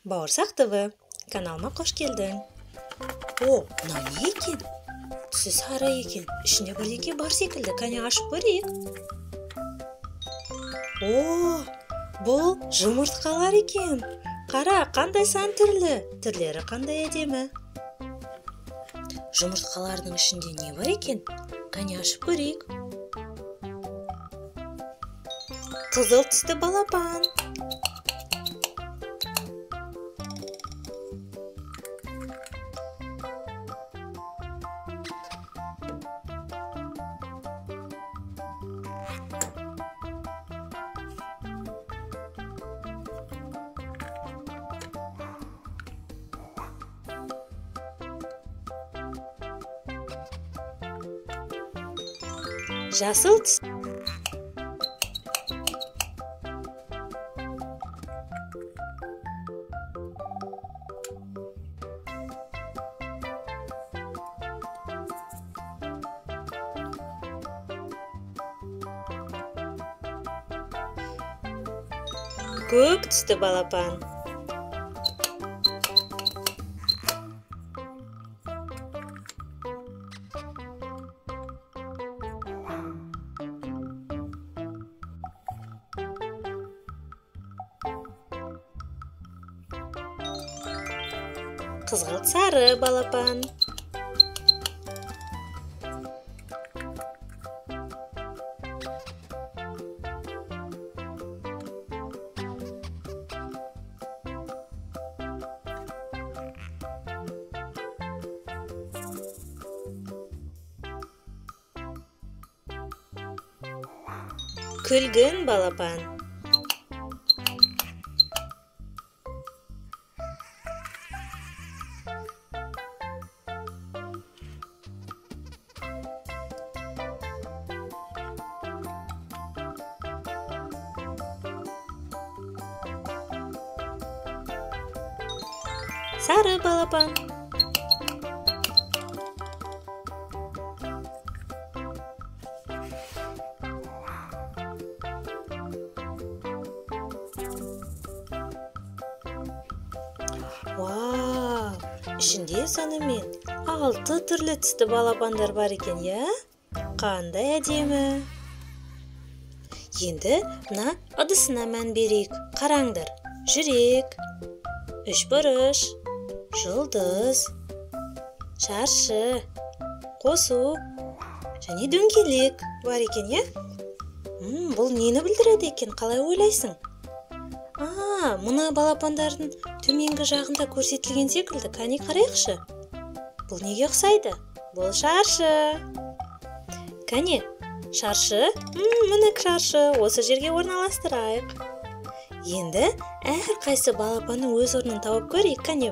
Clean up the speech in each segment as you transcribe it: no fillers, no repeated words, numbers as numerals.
Бауырсақ ТВ каналыма қош келдің. О, мынау не екен? Түсі сары екен. Ішінде бірдеңе бар секілді. Кәне ашып көрейік. О, бұл жұмыртқалар екен. Қара, қандай сан түрлі. Түрлері қандай әдемі. Жұмыртқалардың ішінде не бар екен? Кәне ашып көрейік. Қызыл түсті балапан. Жасыл түс. Көк түсті балапан. Қызғылт сары балапан. Күлгін балапан. Сары балапан. Вау, ішінде сонымен 6 түрлі түсті балапандар бар екен, иә? Қандай әдемі. Енді мына ыдысына мән берейік. Қараңдар. Жүрек, үшбұрыш, жұлдыз, шаршы, қосу және дөңгелек бар екен, иә? Бұл нені білдіреді екен, қалай ойлайсың? Мына балапандардың төменгі жағында көрсетілген секілді. Кәне қарайықшы. Бұл неге ұқсайды? Бұл шаршы. Кәне, шаршы. Міне шаршы. Осы жерге орналастырайық. Енді әрқайсы балапанның өз орнын тауып көрейік, кәне.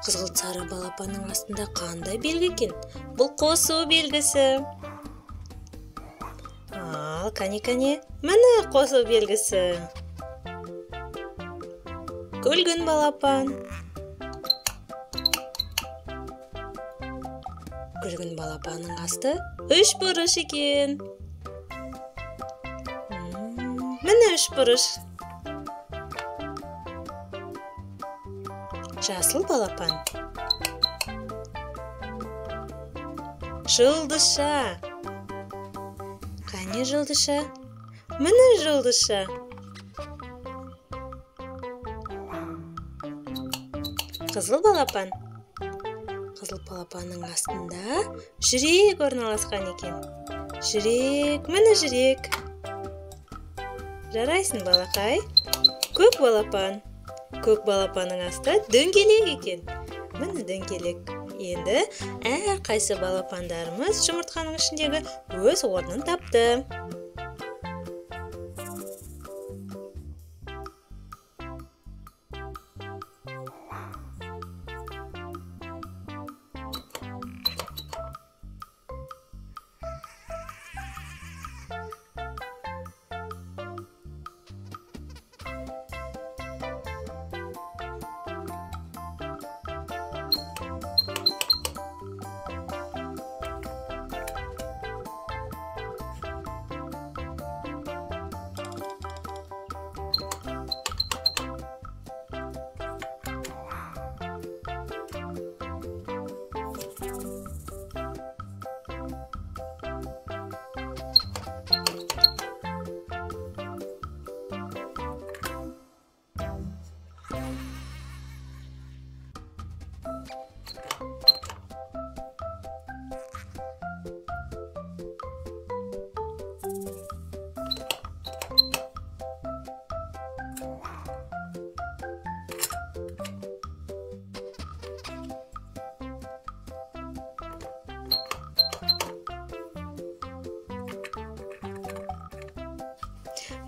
Қызғылт сары балапанның астында қандай белгі екен? Бұл қосу белгісі. Ал, кәне, кәне. Міне қосу белгісі. Күлгін балапан. Күлгін балапанның асты үшбұрыш екен. Міне үшбұрыш. Жасыл балапан. Жұлдызша. Қане жұлдызша? Міне жұлдызша. Қызыл балапан. Қызыл балапанның астында жүрек орналасқан екен. Жүрек, міне жүрек. Жарайсың, балақай. Көк балапан. Көк балапанның асты дөңгелек екен. Міне дөңгелек. Енді әрқайсы балапандарымыз жұмыртқаның ішіндегі өз орнын тапты.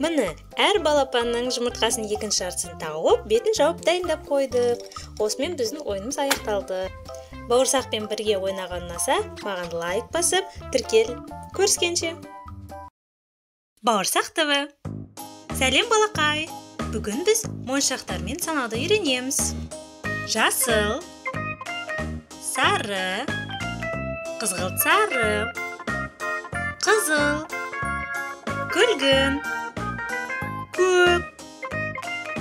Міне, әр балапанның жұмыртқасының екінші жартысын тауып, бетін жауып дайындап қойдық. Осымен біздің ойынымыз аяқталды. Бауырсақпен бірге ойнаған ұнаса, маған лайк басып, тіркел. Көріскенше. Бауырсақ ТВ. Сәлем, балақай. Бүгін біз моншақтармен санауды үйренеміз. Жасыл, сары, қызғылт сары, қызыл, күлгін, көк,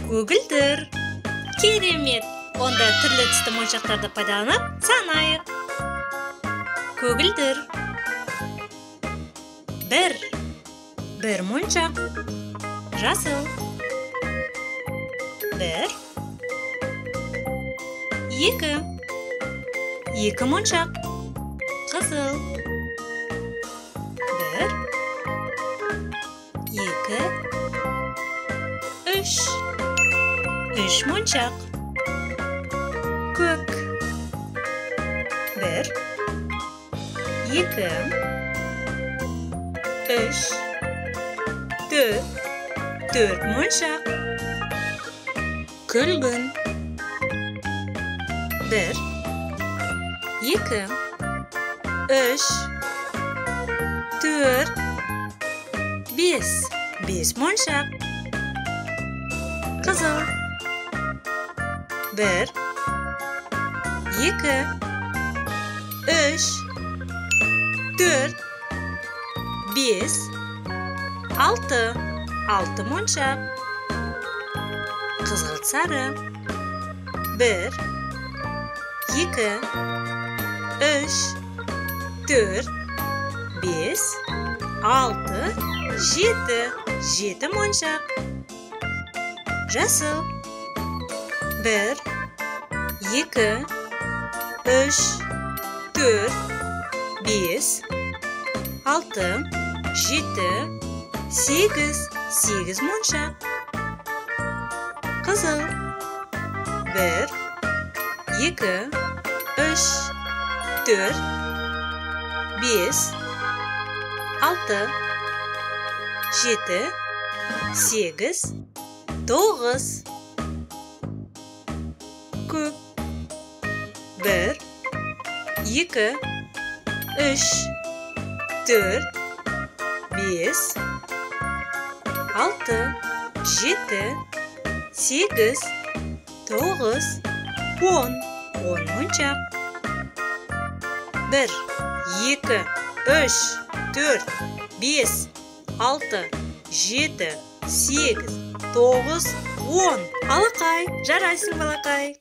көгілдір. Керемет! Онда түрлі түсті моншақтарды пайдаланып санайық. Көгілдір. 1. 1 моншақ. Жасыл. 1. 2. 2 моншақ. Қызыл. 1. 2. 3. 3 моншақ. Көк. 1. 2. 3. 4. 4 моншақ. Күлгін. 1. 2. 3. 4. 5. 5 моншақ. Қызыл. 1. 2. 3. 4. 5. 6. 6 моншақ. Қызғылт сары. 1. 2. 3. 4. 5. 6. 7. 7 моншақ. Жасыл. 1. 2. 3. 4. 5. 6. 7. 8. 8 моншақ. Қызыл. 1. 2. 3. 4. 5. 6. 7. 8. 9. Көк. 1. 2. 3. 4. 5. 6. 7. 8. 9. 10. 10 моншақ. 1. 2. 3. 4. 5. 6. 7. 8. 9. 10. Алақай, жарайсың балақай.